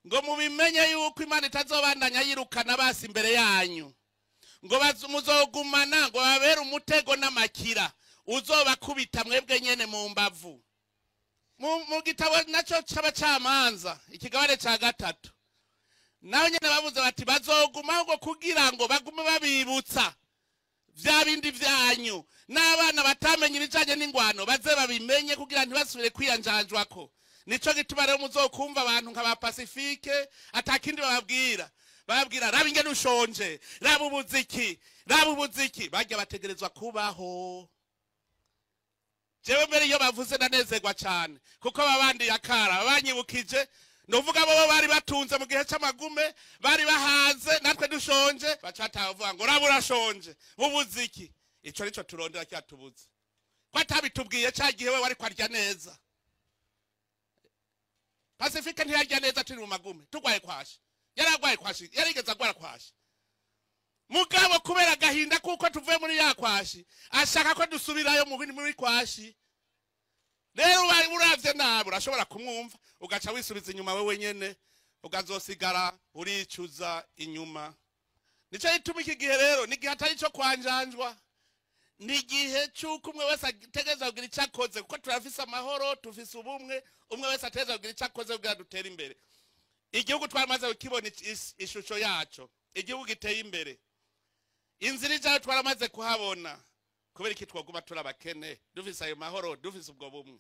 Ngo mubimenye yuko Imana itazobandanya yirukana basi imbere yanyu, ngo muzogumana ngo babere umutego n'amakira uzobakubita mwebwe nyene mu mbavu. Mu gitabo naco c'abacamanza ikigabane ca 3, naho nyene bavuze bati bazoguma ngo kugira ngo bagume babibutsa vya bindi vyanyu, n'abana batamenye ibijanye n'ingwano baze babimenye kugira ntibasubire kwiyanjanjwako. Nico gituma rero muzokumva abantu nka ba Pacifique atakindi bababwira, bababwira raba ingene ushonje, raba ubuziki, raba ubuziki, barya bategerezwa kubaho. Jewe mbere iyo bavuze ndanezerwa cane kuko babandi yakara banyibukije, nuvuga bo bari batunze mu gihe c'amagume, bari bahaze natwe dushonje, bacatavuga ngo raba urashonje ubuziki. Ico nico turondera cyatubuze, ko atabitubwiye ca gihe we wari kwarya neza. Pacifique ntiyarya neza turi mu magume, tugwaye kwashi, yaragwaye kwashi, yarigeze agwara kwashi. Mugabo kubera agahinda kuko tuvuye muri ya kwashi, ashaka ko dusubirayo mu bindi muri kwashi. Rero uravye nabi urashobora kumwumva ugaca wisubiza inyuma wewe nyene, ukazosigara uricuza inyuma. Nico gituma iki gihe rero ni igihe atari ico kwanjanjwa, ni igihe c'uko umwe wese ategerezwa kugira ico akoze, kuko turafise amahoro, tufise ubumwe, umwe wese ategerezwa kugira ico akoze kugira dutere imbere. Igihugu twaramaze kukibona ishusho yaco, igihugu giteye imbere, inzira ijayo twaramaze kuhabona. Kubera iki twoguma turi abakene dufise ayo mahoro, dufise ubwo bumwe?